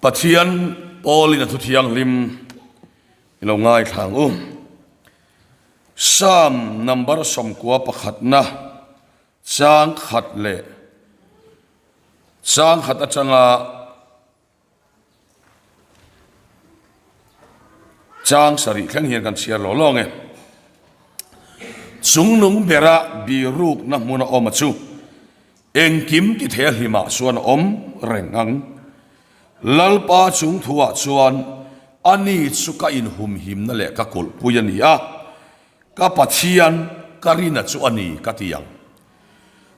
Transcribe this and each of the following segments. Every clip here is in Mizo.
Pathian Paulin a thu thianghlim i lo ngaithla ang u. Psalm number 91 pakhatna chang khat leh chang khat atanga Chang sarih thleng hian kan chhiar lo lawng e. Chungnung bera birukna hmuna awm a chu engkim ti thei a hlimah chuan a awm reng ang. Lalpa chung thuah chuan ani chu ka inhumhimna leh ka kulhpui a ni a, ka Pathian ka rina chu a ni ka ti ang.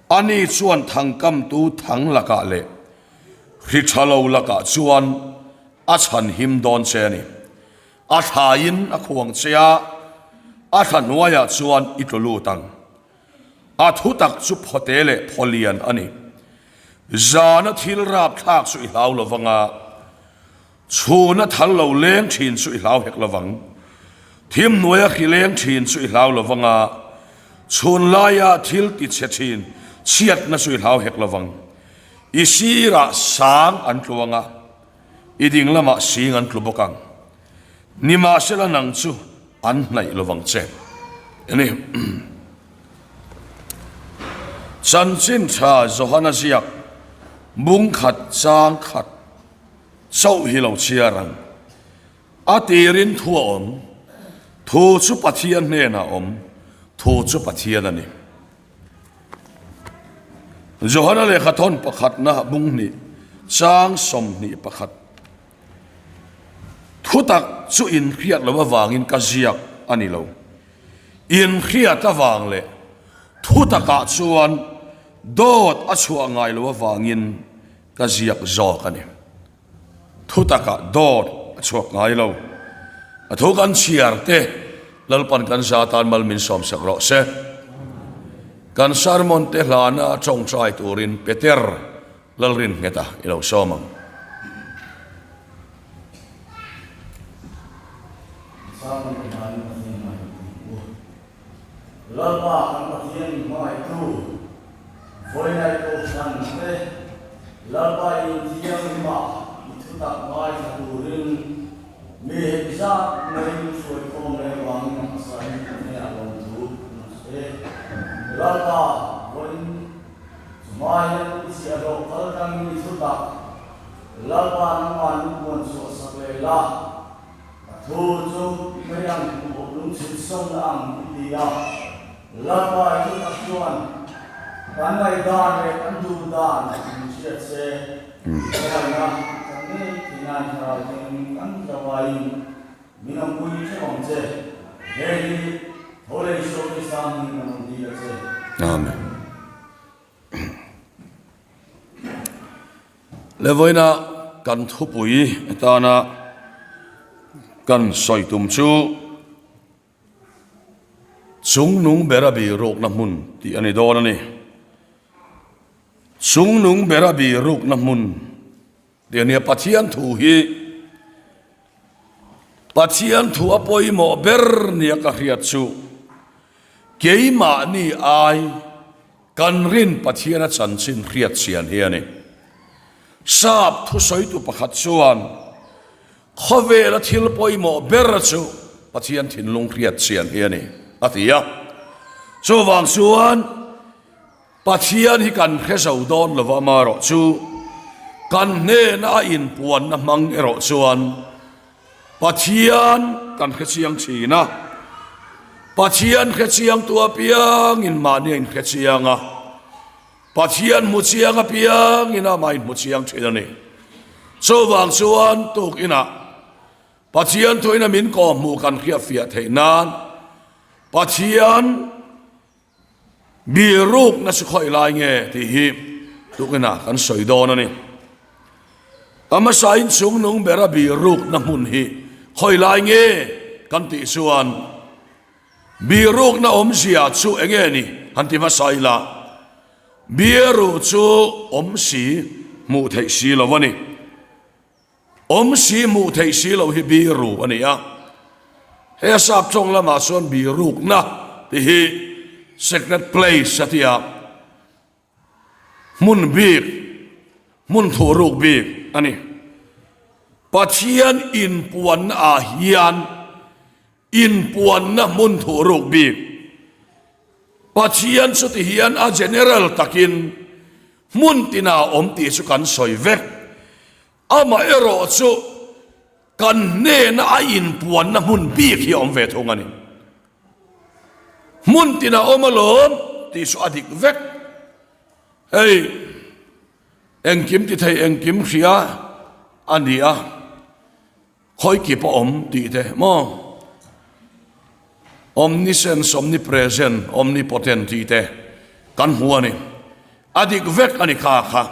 Ani chuan thangkamtu thang lakah leh hri tha lo lakah chuan a chhan him dawn che a ni. A thlaiin a khuang che a, a thla hnuaiah chuan i tlu lut ang. A thutak chu phawte leh phawlian a ni. Zana thil rapthlak chu i hlau lo vang a. Chhun a thal lo leng thin chu i hlau hek lovang. Thim hnuaia hri leng thin chu i hlau lovang a, chhun laia thil ti chhe thin chhiatna chu i hlau hek lovang. I sirah sang an tlu ang a, i ding lamah sing an tlu bawk ang. Nimahsela nang chu an hnaih lovang che. Eni. Chanchin tha Johana ziak bung khat chang khat. Chauh hi lo chhiar ang. A tirin thu a awm. Thu chu Pathian hnenah a awm. Thu chu Pathian a ni. Johana lehkhathawn pakhatna bung hnih chang 21. Thutak chu inhriat loh avangin ka ziak a ni lo. Inhriat avang leh thutakah chuan dawt a chhuah ngai loh avangin Ka ziak zawk a ni. Thutakah dawt a chhuak ngai lo. A thu kan chhiar te Lalpan kan za tan mal min sawmsak rawh se. Kan sermon te hlana tawngtai turin Peter Lalrinnghet-a i lo sawm ang. Sermon te hlanin Pathian hmai kan ti u. Lalpa kan Pathian min hmangaihtu, Vawiinai Kohhran te, Lalpa in thianghlimah i thutak ngaithla turin mi heti zat mai hruaikhawm leh vangin a hmasa in kan hnenah lawmthu kan rawn sawi e. Lalpa, vawiin chuma hian i chhiahhlawh kal tangin i thutak Lalpa nangmah min puan chhuah sak leh la. A thu chu mei ang hmuh lungchhit sawmna ang i ti a, Lalpa i thu tak chuan kan ngaihdan leh kan duh dan min hriat se, hmangaihna kan ngei thei nan thlarau thleng kan tlawaiin min awmpui theuh ang che. Hei hi tho leh Isua Krista hmingin kan rawn dil a che. Amen. Levawiina kan thupui atana kan sawi tum chu Chungnung bera birukna hmun tih a ni dawn a ni. Chungnung bera birukna hmun tih a ni a, Pathian thu hi Pathian thu a pawimawh ber nia ka hriat chu keimahni ai Kan rin Pathian a chanchin hriat chian hi a ni. Sap thusawitu pakhat chuan, Khawvela thil pawimawh ber chu Pathian thinlung hriat chian hi a ni, a ti a. Chuvang chuan Pathian hi kan hre zo dawn lo va, amaherawh chu kan hnena a inpuanna hmang erawh chuan Pathian kan hre chiang thin a, Pathian hre chiang tu apiangin mahni a inhre chiang a, Pathian hmu chiang apiangin amah inhmu chiang thin a ni. Chuvang chuan tukinah Pathian thuin a min kawhhmuh kan hriatfiah theih nan Pathian Birukna chu khawi lai nge tih hi tukinah kan sawi dawn a ni. A hmasa in chungnung bera birukna hmun hi khawi lai nge kan tih chuan birukna awmzia chu eng nge ni han ti hmasa ila biru chu awm si hmuh theih si lo a ni. Awm si hmuh theih si lo hi biru a ni a, he a sap tawng lamah chuan birukna tih hi secret place a ti a, hmun bik, hmun thuhruk bik a ni. Pathian inpuanna ah hian inpuanna hmun thuhruk bik Pathian chu ti hian a general takin hmun tinah a awm tih chu kan sawi vek. Amaherawh chu kan hnena a inpuanna hmun bik hi a awm ve thung a ni. Hmun tinah a awm alawm tih chu a dik vek. Hei engkim ti thei engkim hria a ni a. Khawikip a awm tih te maw? Omniscience, omnipresent, omnipotent tih te kan hmu a ni. A dik vek a ni kha kha.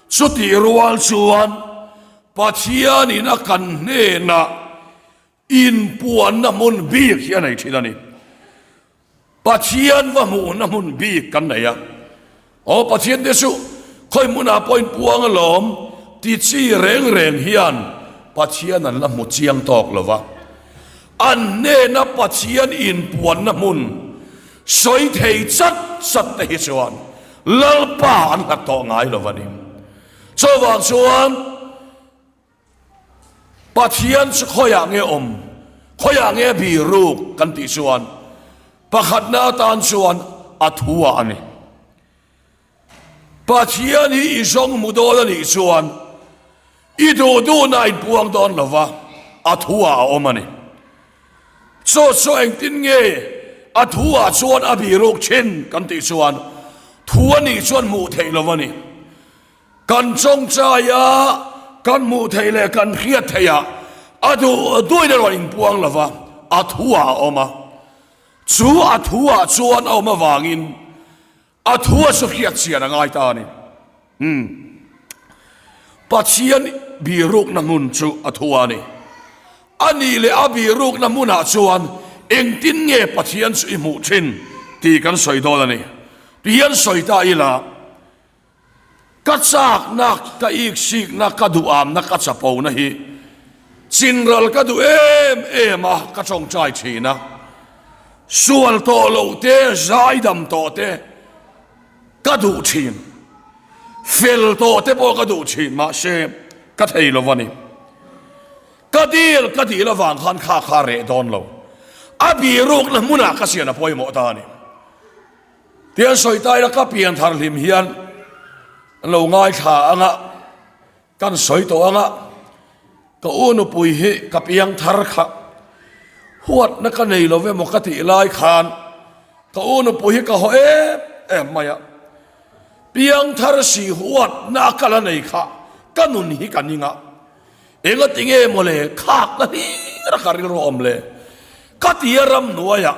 Chutih rual chuan Pathianin a kan hnenah inpuanna hmun bik hi a nei thin a ni. Pathian va hmuhna hmun bik kan nei a, Aw Pathian te chu khawi hmunah pawh in puang alawm ti chi reng reng hian Pathian an la hmu chiang tawk lo va. An hnena Pathian inpuanna hmun sawi thei chat chat te hi chuan Lalpa an hlat tawh ngai lo va ni. Chuvang chuan. Pathian chu khawiah nge awm, khawiah nge biruk kan tih chuan pakhatna atan chuan a thu ah a ni. Pathian hi i zawng hmu dawn a nih chuan i duh duhna a inpuang dawn lo va, a thu ah a awm a ni. Chaw chu engtin nge a thu ah chuan a biruk thin kan tih chuan thu a nih chuan hmuh theih lo a ni. Kan chawngchai a, kan hmuh theih leh kan hriat theih ah a duh duhin erawh inpuang lo va, a thu ah a awm a. Chu a thu ah chuan a awm avangin a thu a chu hriat chian a ngai ta a ni. Umm. Pathian birukna hmun chu a thu ah a ni. A nih leh a birukna hmunah chuan engtin nge Pathian chu i hmuh thin tih kan sawi dawn a ni. Tihian sawi ta ila. Ka chakna, ka iksikna, ka duhamna, ka chapona hi chinral ka duh em em a, ka tawngtai thin a. Sual tawh loh te, zaidam tawh te ka duh thin. Fel tawh te pawh ka duh thin, mahse ka thei lo a ni. Ka dil ka dil avang khan kha kha reh dawn lo. A birukna hmunah ka sian a pawimawh ta a ni. Tian sawi ta ila ka pian thar hlim hian an lo ngaithla anga kan sawi tawh anga ka u nupui hi ka piang thar kha huatna ka nei lo emaw ka tih lai khan ka u nupui hi ka haw em em mai a piang thar si huatna ka la nei kha ka nun hi ka ning a engati nge mawle khakna hlir a ka rilru awm le ka tia ramhnuaiah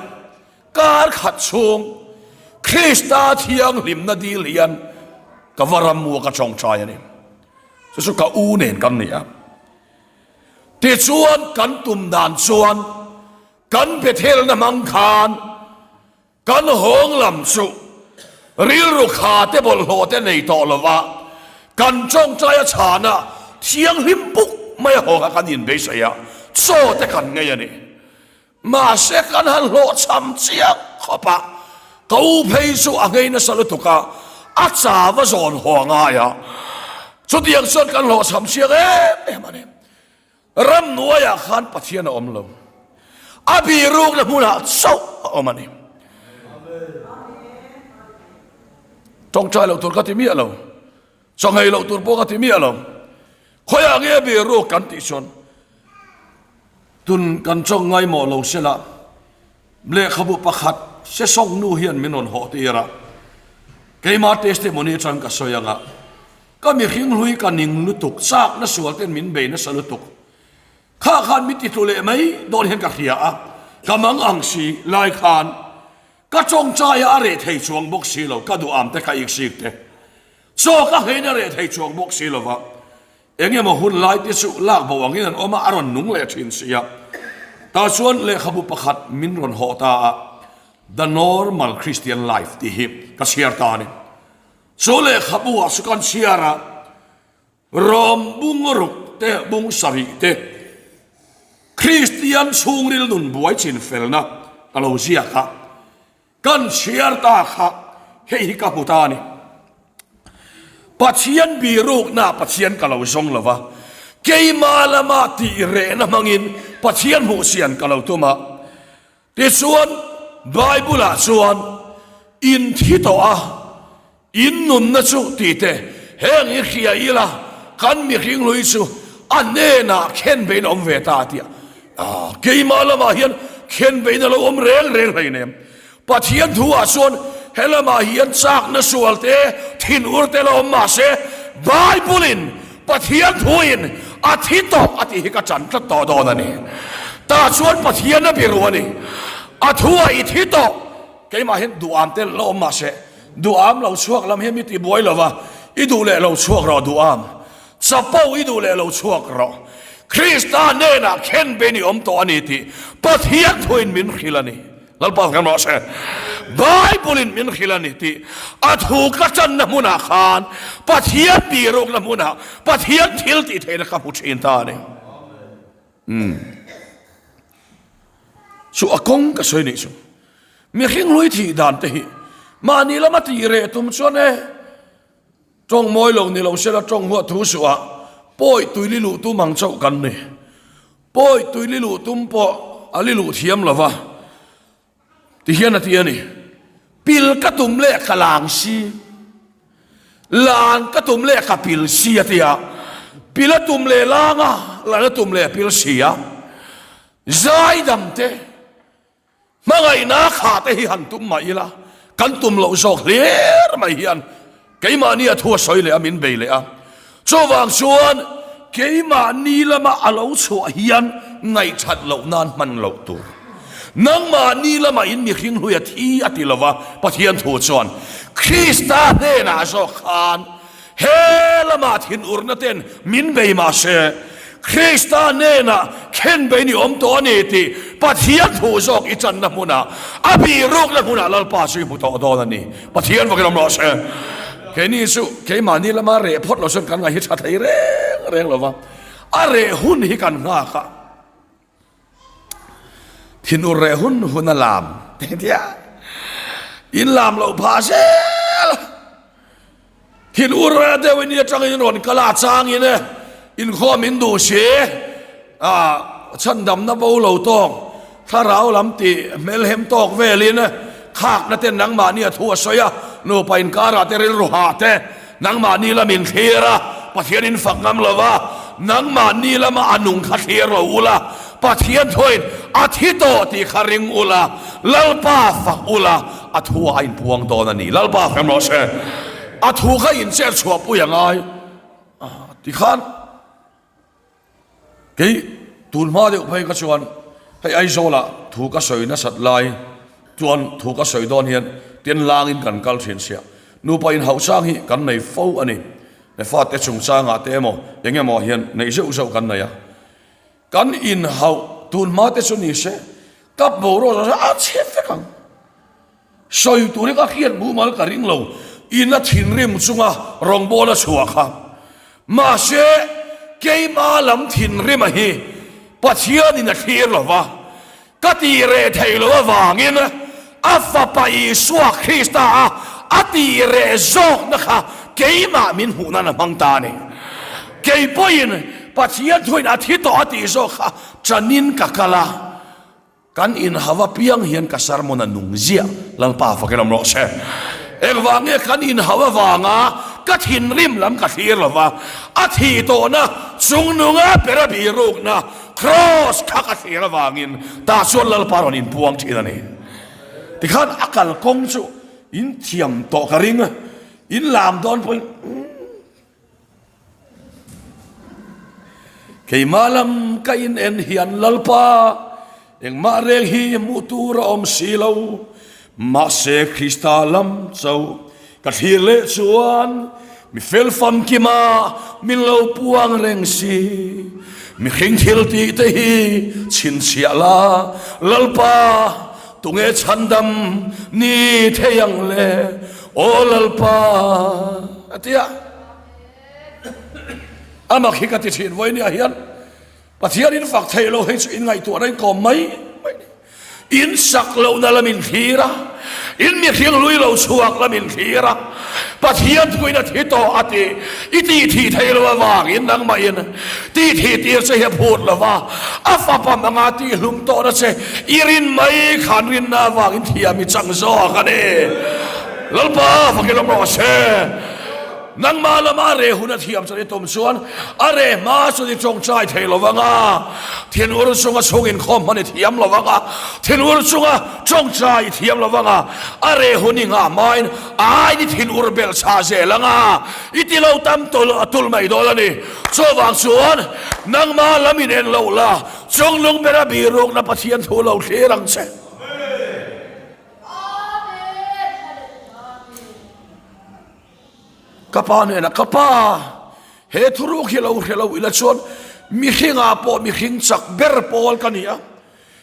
Kar khat chhung Krista thianghlimna dil hian ka va ram u a ka tawngtai a ni. Chu chu ka u nen kan ni a. Tichuan kan tum dan chuan kan Bethelna hmang khan kan hawng lam chu rilru kha te bawlhhlawh te nei tawh lova kan tawngtai a chhana thianghlim puk mai a hawng kha kan inbeisei a, chaw te kan ngei a ni. Mahse kan han hlawhchham chiang khawp a, ka u phei chu a nghei nasa lutuk a, a cha va zawn haw a ngai a, chutiang chuan kan hlawhchham chiang em em a ni. Ramhnuaiah khan Pathian a awm lo, a birukna hmunah chauh a awm a ni. Tawngtai loh tur ka ti miah lo, chaw nghei loh tur pawh ka ti miah lo, khawiah nge biruk kan tih chuan Tun kan chawng ngaimawh lo sela, lehkhabu pakhat Sesawng nu hian min rawn hawh tir a, keima testimony atang ka sawi anga, ka mihring hlui ka ning lutuk, chakna sual ten min bei nasa lutuk, kha khan min titlu leh mai dawn hian ka hria a, ka mang ang si lai khan ka tawngtai a a reh thei chuang bawk si lo, ka duham te ka iksik te chaw ka hlein a reh thei chuang bawk si lova. Eng emaw hun lai te chu lak bo angin an awm a, a rawn nung leh thin si a. Tah chuan lehkhabu pakhat min rawn hawh ta a, The Normal Christian Life tih hi ka chhiar ta a ni. Chu lehkhabu ah chu kan chhiar a, Rom bung ruk te, bung sarih te, Kristian chhungril nun buai chin felna ka lo ziak a. Kan chhiar ta kha hei hi ka hmu ta a ni. Pathian birukna Pathian ka lo zawng lo va. Keimah lama tih rehna hmangin Pathian hmuhsian ka lo tum a. Tichuan, Bible-ah chuan, In thi tawh a, in nunna chu ti teh, heng hi hria ila, kan mihring hlui chu a hnenah khenbein a awm ve ta a ti a. Keimah lamah hian khenbein a lo awm reng reng hleinem. Pathian thuah chuan he lamah hian chakna sual te, thinur te la awm mah se, Bible-in Pathian thuin a thi tawh a tih hi ka ṭan tlat tawh dawn a ni. Tah chuan Pathian a biru a ni. A thuah i thi tawh. Keimah hian duham te la awm mah se, duham lo chhuak lam hian mi ti buai lo va, i duh leh lo chhuak rawh duham. Chapo i duh leh lo chhuak rawh. Krista hnenah khenbein i awm tawh a ni tih Pathian thuin min hrilh a ni. Lalpa kan rawh se. Bible in min hrilh a ni tih a thu ka channa hmunah khan Pathian birukna hmunah Pathian thil tih theihna ka hmu thin ta a ni. Umm. Chu a kawng ka sawi nih chu. Mihring hlui thih dan te hi mahni lama tih reh tum chuan e tawng mawi lo ni lo sela tawng huat thu suh ah pawi tui li luh tum ang chauh kan ni. Pawi tui li luh tum pawh a li luh thiam lo va, ti hian a ti a ni. Pil ka tum leh ka lang si, lan ka tum leh ka pil si a ti a. Pil a tum leh lang a, lan a tum leh a pil si a. Zaidam te. Hmangaihna kha te hi han tum mah ila, kan tum loh zawk hlir mai hian keimahni a thu a sawi leh a, min bei leh a. Chuvang chuan keimahni lama a lo chhuah hian ngaihthat loh nan hman loh tur. Nangmahni lama in mihring hlui a thi a ti lova, Pathian thu chuan Krista hnenah zawk khan He lamah thinurna ten min bei mah se, Krista hnenah khenbein i awm tawh a ni tih Pathian thu zawk i channa hmunah, a bihrukna hmunah Lalpa chu i hmu tawh dawn a ni. Pathian vakin awm rawh se. Keini chu keimahni lama reh phawt lo chuan kan ngaih hi tha thei reng reng lo va, a reh hun hi kan nghak a. Thinur reh hun hun a lam tia in lam loh phah zel a. Thinur reh deuh in atangin in rawn kal a, changin e inkhawm in duh si a, chhandamna bo lo tawk thlarau lam tih hmelhem tawk velin khakna ten nangmahni a thu a sawi a, nupa inkarah te rilru hah te Nangmahni lam in thlir a, Pathian in fak ngam lo va, nangmahni lama a nung kha thlir lo ula, Pathian thuain a thi tawh tih kha ring ula, Lalpa fak ula, a thu ah a inpuang dawn a ni. Lalpa hrem rawh se. A thu kha incher chhuahpui a ngai tikhan. Kei tun hma deuh phei kha chuan hei Aizawlah thu ka sawi nasat lai chuan thu ka sawi dawn hian tin langin kan kal thin sia. Nupa inhauhchang hi kan nei fo a ni. He fate chungchangah te emaw eng emaw hian neih zeuh zeuh kan nei a. Kan inhauh tun hma te chu ni se ka boruak zawh a chhe vek ang. Sawi tur hi ka hriat mumal ka ring lo, in a thinrim chunga rawngbâwl a chhuah kha. Mahse, keima lam thinrima hi Pathianin a thlir lo va, ka tih reh theih loh avangin a Fapa Isua Krista a a tih reh zawkna kha keimah min hmuh nan a hmang ta a ni. Kei pawhin Pathian thuin a thi tawh a tih zawk kha ṭanin ka kal a. Kan inhau apiang hian ka sermon a nung ziah, Lalpa fakin awm rawh se. Engvang nge kan inhau avanga ka thinrim lam ka thlir lo va, a thih tawhna chungnunga ber a bihrukna Kraws kha ka thlir avangin tah chuan Lalpa rawn inpuang thin a ni. Tikhan a kalkawng chu in thiam tawh ka ring, in lam dawn pawhin umm. Keimah lam ka in en hian Lalpa engmah reng hi hmuh tur a awm si lo, mahse Krista lam chauh ka thlir leh chuan mi fel famkima min lo puang reng si. Mihring thil tih te hi chhinchhiah la, Lalpa tunge chhandam ni thei ang le? Aw Lalpa a ti a, a mak hi ka ti thin vawi nia hian Pathian in fak theih lo hei chu in ngaihtuahna in kawm mai mai ni. In sak lohna lam in thlir a, in mihring hlui lo chhuak lam in thlir a. Pathian thuin a thi tawh a ti. I tih thih theih loh avangin nangmahin tih thih tir che hi a phut lo va, a fapa hmanga tih hlum tawhna che i rin mai khan rinna avangin thiam i chang zawk a ni. Lalpa fakin awm rawh se. Nangmah lama a reh hun a thiam chuan i tum chuan a reh hma chuan i tawngtai thei lo vang a, thinur chunga chhung inkhawm hman i thiam lo vang a, thinur chunga tawngtai i thiam lo vang a, a reh hun i nghah hmain a aiin i thinur belh chhah zel ang a, i ti lo tam tul mai dawn a ni. Chuvang chuan nangmah lam in en loh la, chungnung bera birukna Pathian thu lo thlir ang che. Ka pa hnenah, Ka pa, he thuruk hi lo hre lo ila chuan mihringah pawh mihring chak ber pawl ka ni a,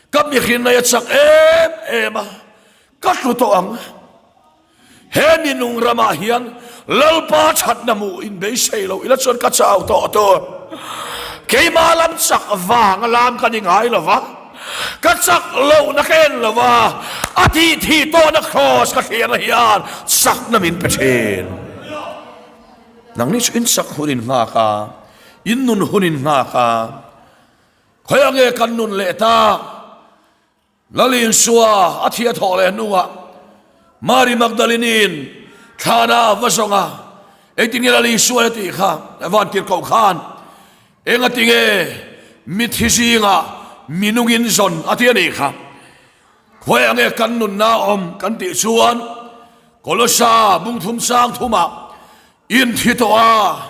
ka mihring nei a chak em em a, ka hlu tawh ang. He minung ramah hian Lalpa thatna hmuh inbeisei lo ila chuan ka chau tawh tur. Keimah lam chak vang a lam ka ni ngai lo va. Ka chak lohna ka en lo va, a tih thih tawhna kraws ka thliarna hian chakna min pe thin. Nangni chu in chak hun in nghak a, in nun hun in nghak a, khawiah nge kan nun leh tak? Lal Isua a thih a thawh leh hnuah Mari Magdalene-in thlana a va zawng a, engtin nge Lal Isua a tih kha? Vantirhkoh khan Engati nge mithi zingah mi nungin zawn a ti a nih kha? Khawiah nge kan nunna a awm kan tih chuan Kolosa bungthum sang thumah in thi tawh a,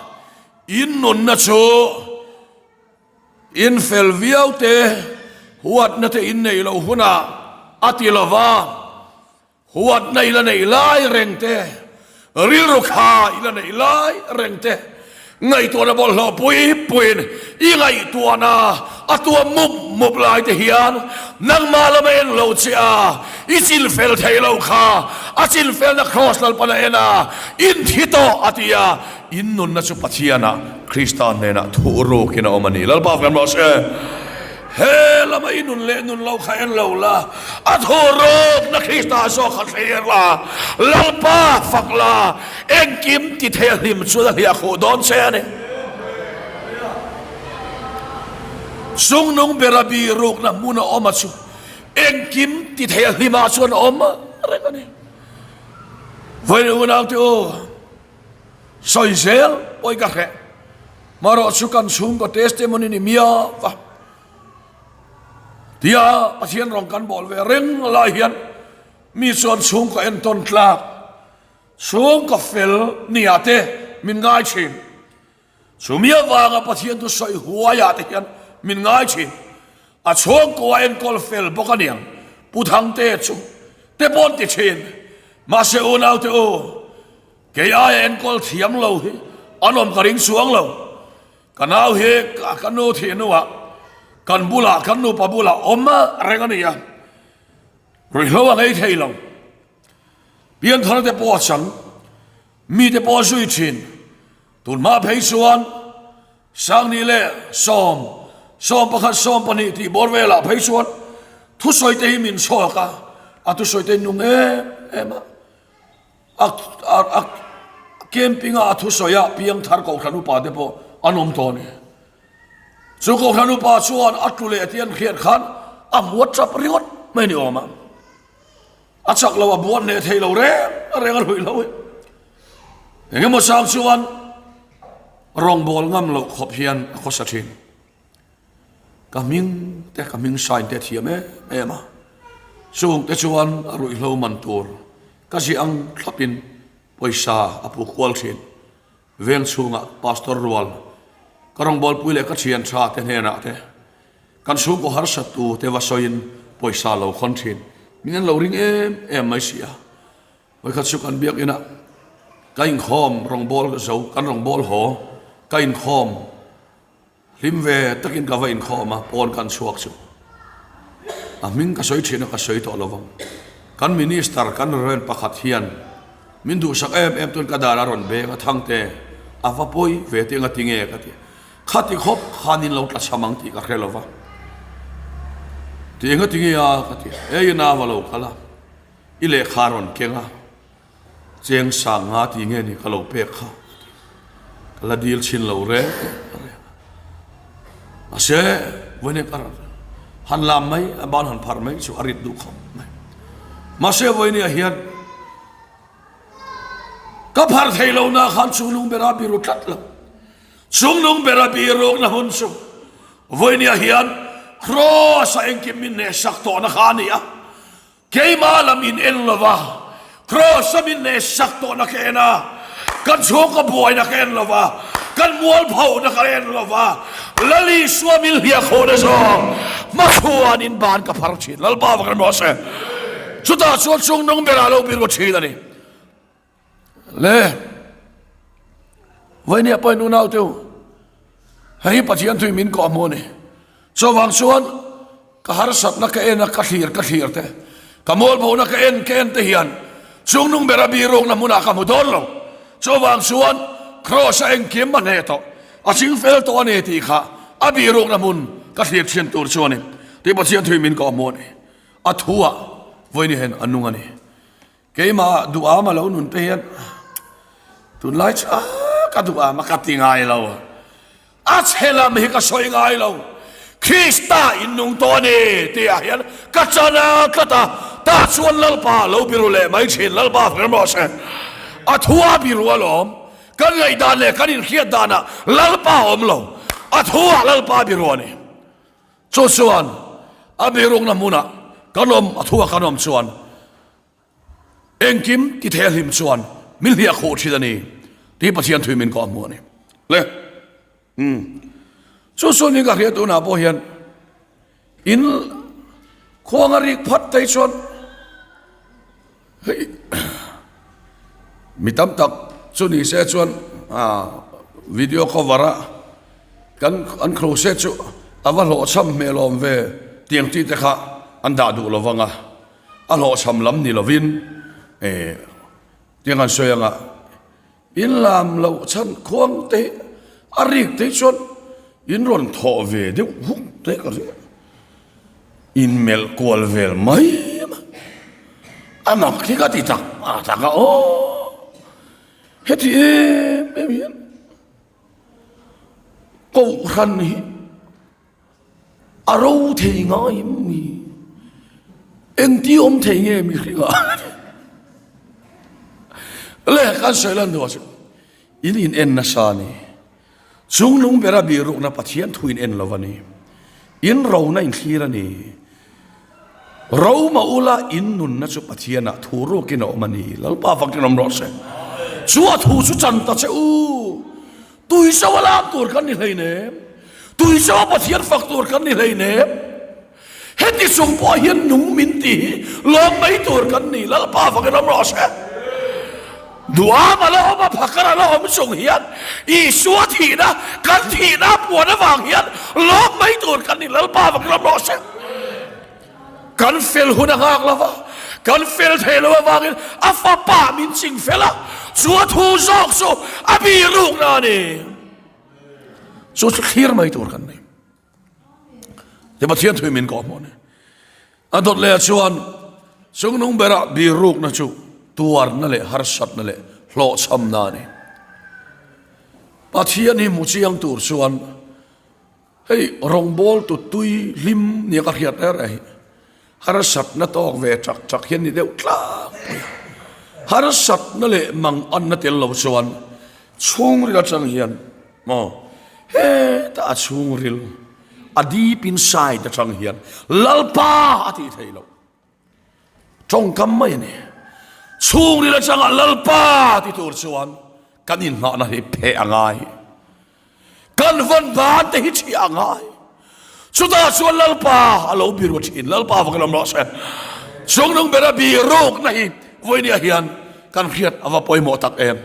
in nunna chu in fel viau te, huatna te in neih loh hunah a ti lo va. Huatna i la neih lai reng te, rilru kha i la neih lai reng te, ngaihtuahna bawlhhlawh pui puiin i ngaihtuahna a tuam mup mup lai te hian nangmah lama en lo che a, i chin fel thei lo kha a chin felna Kraws Lalpan a en a, in thi tawh a ti a, in nunna chu Pathianah Krista hnenah thuh rukin a awm a ni. Lalpa fam rawh se. He lama i nun leh nun lo kha en lo la, a thurukna Krista zawk kha thlir la, Lalpa fak la, engkim ti thei a hlim chuan a hliah khuh dawn che a ni. Chungnung bera birukna hmun a awm a chu engkim ti thei a hlimah chuan a awm reng a ni. Vawiin unaute u, sawi zel pawi ka hreh. Marawh chu kan chhungkaw testimony ni miau va. Tia Pathian rawng kan bawl ve reng lai hian mi chuan chhungkaw entawn tlak, chhungkaw fel nia te min ngai thin. Chumi avanga Pathian thu sawi huaiah te hian min ngai thin. A chhungkua enkawl fel bawk aniang Pu Thangte chu te pawn ti thin. Mahse unaute u, Kei aia enkawl thiam lo hi an awm ka ring chuang lo. Ka nau hi ka nu thih hnuah kan bulah kan nupa bulah awm reng a ni a, ruihhlo a ngei thei lo. Pianthar te pawh a chang, mite pawh a zui thin. Tunhma phei chuan Sangni leh Sawm, 11, 12 tih bawr velah phei chuan thusawi te hi min chhuak a, a thusawi te hi nung em em a. A camping a a thusawi a piangthar kohhran upa te pawh an awm tawh a ni. Chu kohhran upa chuan a tlu leh tih an hriat khan a hmu a tap ringawt mai ni awm a. A chak lo a buat hneh thei lo reng reng a hluih lo hi. Eng emaw chang chuan rawngbawl ngam loh khawp hian a khawsa thin. Ka hming te ka hming sign te a thiam em em a, chung te chuan a ruihhlo man tur ka ziah ang thlapin pawisa a pu kual thin. Veng chhungah Pastor rual ka rawngbawlpui leh ka thian tha te hnenah te kan chhungkaw harsat tu te va sawiin pawisa lo khawn thin. Min an lo ring em em mai si a. Vawikhat chu kan biakinah ka inkhawm rawngbâwl zo kan rawngbâwl haw ka inkhawm. Hlim ve takin ka va inkhawm a, pawn kan chhuak chu a hming ka sawi thin a, ka sawi tawh lo vang. Kan Minister, kan Reverend pakhat hian min duhsak em em tun ka dar a rawn beng a, Thangte, a va pawi ve tih anga tinge ka ti. Khati khawp khan in lo tla cham ang tih ka hre lo va. Ti enga tinge a ka ti. Ei ina va lo kal a, i lehkha a rawn keng a. Cheng sang nga tih nge ni ka lo pek kha ka la dil chhin lo reng reng a. Mahse vawiin ka han lam mai a ban han phar mai chu a rit duh khawp mai. Mahse vawiin ah hian ka phar thei lo na khan chungnung bera biru tlat lo. Chungnung bera birukna hun chu vawiin ah hian Kraws a engkim min hnehsak tawhna kha a ni a. Keimah lam in en lo va, Kraws a min leh sak tawhna ka en a, kan chhungkaw buaina ka en lo va, kan mualphohna ka en lo va, Lal Isua min hliahkhawhna zawng hmachhuan in ban ka phar thin. Lalpa vak emaw se, chutah chuan chungnung berah lo biru thin a ni. Le, vawinia pawhin unaute u, hei hi Pathian thui min kawh hmu a ni. Chuvang chuan ka harsatna ka en a, ka thlir ka thlir te, ka mualphona ka en ka en te hian chungnung bera birukna hmunah ka hmu dawn lo. Chuvang chuan Kraws a engkim a hneh tawh, a ching fel tawh a ni tih kha a birukna hmun ka thlir thin tur chu a ni tih Pathian thui min kawh hmu a ni. A thuah vawiin hian a nung a ni. Keimah duham a lo nun te hian tunlai chu a ka duham a ka ti ngai lo. A chhe lam hi ka sawi ngai lo. Krista in nung tawh a ni tih ah hian ka chan a tlat a, tah chuan Lalpa lo biru leh mai thin, Lalpa hmer maw se. A thu a biru alawm, kan ngaihdan leh kan inhriat danah Lalpa a awm lo, a thu ah Lalpa a biru a ni. Chu chuan a birukna hmunah kan awm, a thu ah kan awm chuan Engkim ti thei a hlim chuan min hliah khuh thin a ni tih Pathian thui min kawh hmu a ni. Le umm chu chu ni ka hria tunah pawh hian in khuang a rik phat te chuan hei mi tam tak chu ni se chuan ah video cover a kan an crochet chu a va hlawhchham hmel awm ve tiang tih te kha an dah duh lo vang a. A hlawhchham lam ni lovin eh tiang an sawi anga in lam loh chhan khuang te a rik te chuan in rawn thawh ve deuh huk te ka ring a, in melh kual vel mai mai a mak hi ka ti tak tak a aw heti em em hian kohhran hi. A ro thei ngai em ni? Engti awm thei nge mihring ah? Le kan sawi lan duh chu in in en nasa a ni. Chungnung bera birukna Pathian thu in en lo a ni. In rona in thlir a ni. Roma ula in nunna chu Pathianah thu rukin a awm a ni. Lalpa fakin awm rawh se. Chu a thu chu chan ta che u. Tui zo a lak tur kan ni hleinem, tui zo a Pathian fak tur kan ni hleinem. Heti chung pawh hian nung min ti hi lawm mai tur kan ni, Lalpa fakin awm rawh se. Duham a la awm a, phakar a la awm chung hian Isua thihna, kan thihna puan avang hian lawm mai tur kan ni, Lalpa fakin awm rawh se. Kan fel hun a nghak lo va, kan fel thei lo avangin a fapa min ching fel a, chu a thu zawk chu a birukna a ni. Chu chu thlir mai tur kan ni. Ti Pathian thui min kawh hmuh a ni. A dawt leh chuan chungnung berah birukna chu tuarna leh harsatna leh hlawhchhamna a ni. Pathian hi hmu chiang tur chuan Hei rawngbawltu tui hlim nia ka hriat reng reng hi harsatna tawk ve chak chak hian ni deuh tlangpui a. Harsatna leh manganna tel lo chuan chhungril atang hian maw hetah a chhungril a deep inside atang hian Lalpa a tih theih loh. Tawngkam mai a ni. Chhungril atanga Lalpa ti tur chuan kan inhnahna hi pheh a ngai. Kan vawn dan te hi chhiah a ngai. Chutah chuan Lalpa a lo biru thin. Lalpa vak lam rawh se. Chungnung bera birukna hi vawinia hian kan hriat a va pawimawh tak em.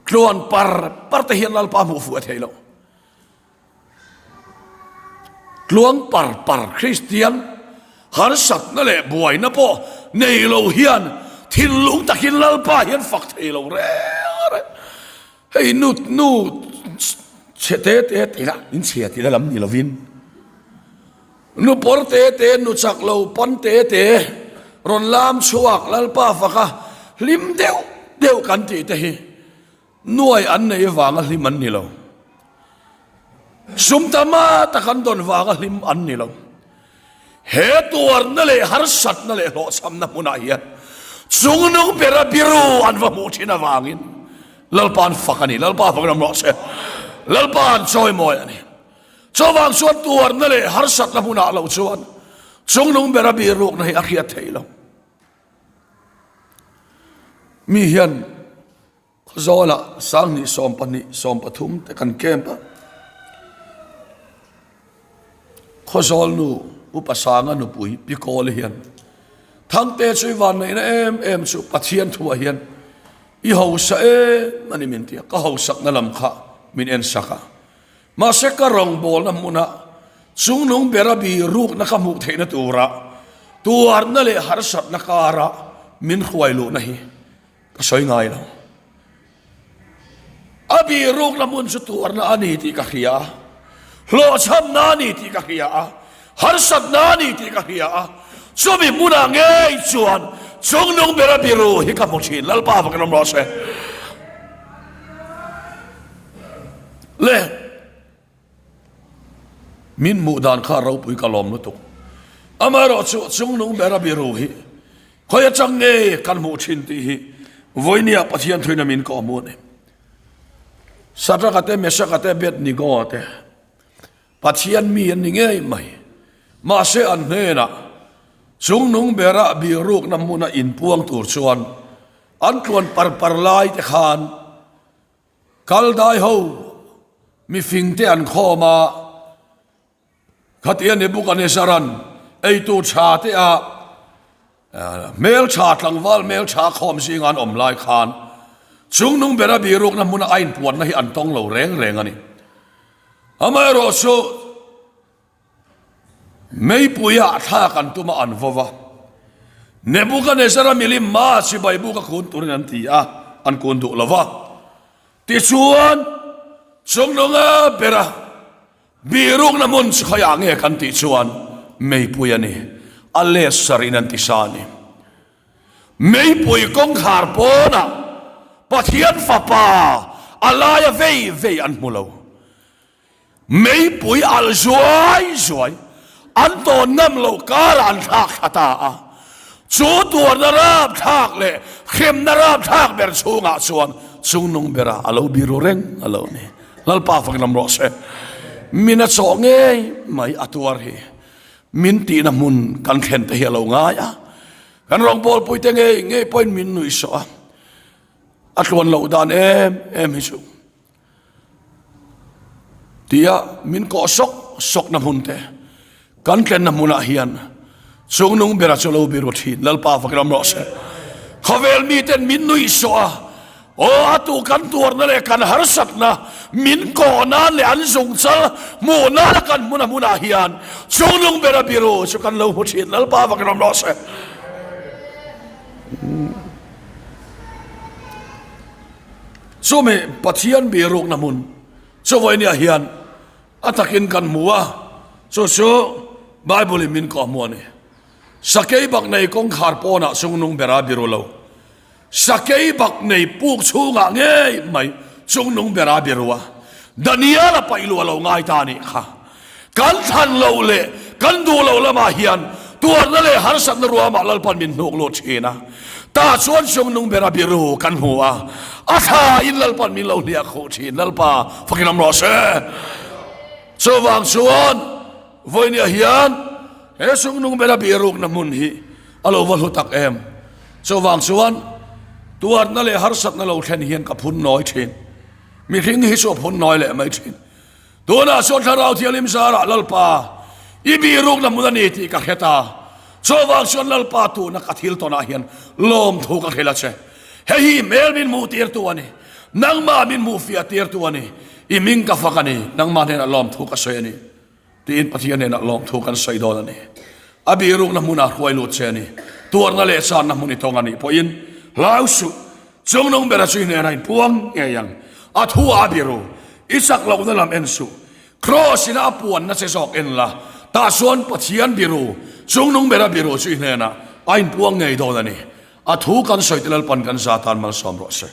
Tluan par par te hian Lalpa hmuh fuh a theih loh. Tluang par par Kristian harsatna leh buaina pawh nei lo hian thinlung takin Lalpa hian fak thei lo reng reng. Hei nu nu chhe te te tih lah in chhia tihna lam ni lovin nu pawr te te nu chak lo pan te te rawn lam chhuak Lalpa faka. hlim deuh deuh kan tih te hi nuai an nei vanga hlim an ni lo. Sum tama tak an dawn vanga hlim an ni lo. He tuarna leh harsatna leh hlawhchhamna hmunah hian chungnung bera biru an va hmuh thin avangin Lalpa an fak a ni. Lalpa fakin awm rawh se. Lalpa an chawimawi a ni. Chuvang chuan tuarna leh harsatna hmunah lo chuan chungnung bera birukna hi a hriat theih lo. Mi hian Khawzawlah sanghnih 12 13 te kan camp a. Khawzawl nu Upa Sanga nupui Pi Kawli hian Thangte chu i vanneihna em em chu Pathian thuah hian i hausa em a ni min ti a, ka hausakna lam kha min en sak a. Mahse ka rawngbawlna hmuna chungnung bera bi rukna ka hmuh theihna tura tuarna leh harsatna kara min hruai luhna hi ka sawi ngai lo. A bi rukna hmun chu tuarna a ni tih ka hria a, hlawhchhamna a ni tih ka hria a, harsatna a ni tih ka hria a, chumi hmunah ngei chuan chungnung bera biru hi ka hmu thin. Lalpa vakin awm rawh se. Le. Min hmuh dan kha ropui ka lawm lutuk. Amaherawh chu chungnung bera biru hi khawi atang nge kan hmuh thin tih hi vawinia Pathian thuina min kawh hmuh a ni. Sadraka te, Mesaka te, Abednego te Pathian mi an ni ngei mai. Mahse an hnenah chungnung bera birukna hmuna inpuang tur chuan an tluan par par lai te khan Kaldai ho mifing te an khawm a, khatia Nebuchadnezzar-a'n eitur tha te a hmeltha tlangval hmeltha khawm zinga an awm lai khan chungnung bera birukna hmuna a inpuanna hi an tawng lo reng reng a ni. Amaherawhchu, Meipuia thlak an tum a an vo va. Nebuchadnezzar-a milim hmaa chibai buk a kun turin an ti a, an kun duh lo va. Tichuan, chungnunga bera birukna hmun chu khawiah nge kan tih chuan meipui a ni, a let sarhin an ti sa a ni. Meipui kawngkhar pawnah Pathian Fapa a laia vei vei an hmu lo. Meipui alh zuai zuai an tawn ngam loh karah an thlak thla ta a. Chu tuarna rapthlak leh hremna rapthlak ber chhungah chuan chungnung bera a lo biru reng a lo ni. Lalpa fakin lam rawh se. Min a chawh ngei mai a tuar hi min tihna hmun kan thlen te hi a lo ngai a. Kan rawngbawlpuite ngei ngei pawhin min nuihsawh a, a tluan loh dan em em hi chu. Tia min kawh sawk sawkna hmun te kan tlenna hmunah hian chungnung bera chu lo biru thin Lalpa fak ram rawh se. Khawvel miten min nuih sawh a, aw a tu kan tuarna leh kan harsatna min kawh nan leh an zungchal hmuh nana kan hmuna hmunah hian chungnung bera biru chu kan lo hmu thin Lalpa fak ram rawh se. Chumi Pathian bihrukna hmun chu vawinia hian a takin kan hmu a, chu chu Bible in min kawh hmu a ni. Sakei bak nei kawngkhar pawnah chungnung bera biru lo, sakei bak nei puk chhungah ngei mai chungnung bera biru a, Daniel-a paih luah lo ngai ta a nih kha. Kan thlan loh leh kan duh loh lamah hian tuarna leh harsatna ruamah Lalpan min hnuk lut thin a. Tah chuan chungnung bera biru kan hmu a, a tha in Lalpan min lo hliah khuh thin. Lalpa fakin awm rawh se. Chuvang chuan vawinia hian he chungnung bera birukna hmun hi a lo va hlu tak em. Chuvang chuan tuarna leh harsatna lo thlen hian ka phun nawi thin. Mihring hi chu a phun nawi leh mai thin. Tunah chuan Thlarau Thianghlim zarah Lalpa, i birukna hmun a ni tih ka hre ta. Chuvang chuan Lalpa tuna ka thil tawnah hian lawmthu ka hrilh a che. Hei hi hmel min hmuh tirtu a ni. Nangmah min hmuh fiah tirtu a ni. I hming ka fak a ni. Nangmah hnenah lawmthu ka sawi a ni. Tiin Pathian hnenah lawmthu kan sawi dawn a ni. A birukna hmunah hruai lut che a ni. Tuarna leh channa hmun i tawng a nih pawhin hlau suh. Chungnung bera chu i hnenah inpuang ngei ang. A thu a biru. I chak lohna lam en suh. Kraws ina a puanna che zawk en la. Tah chuan Pathian biru, chungnung bera biru chu i hnenah a inpuang ngei dawn a ni. A thu kan sawi te Lalpan kan za tan malsawm rawh se.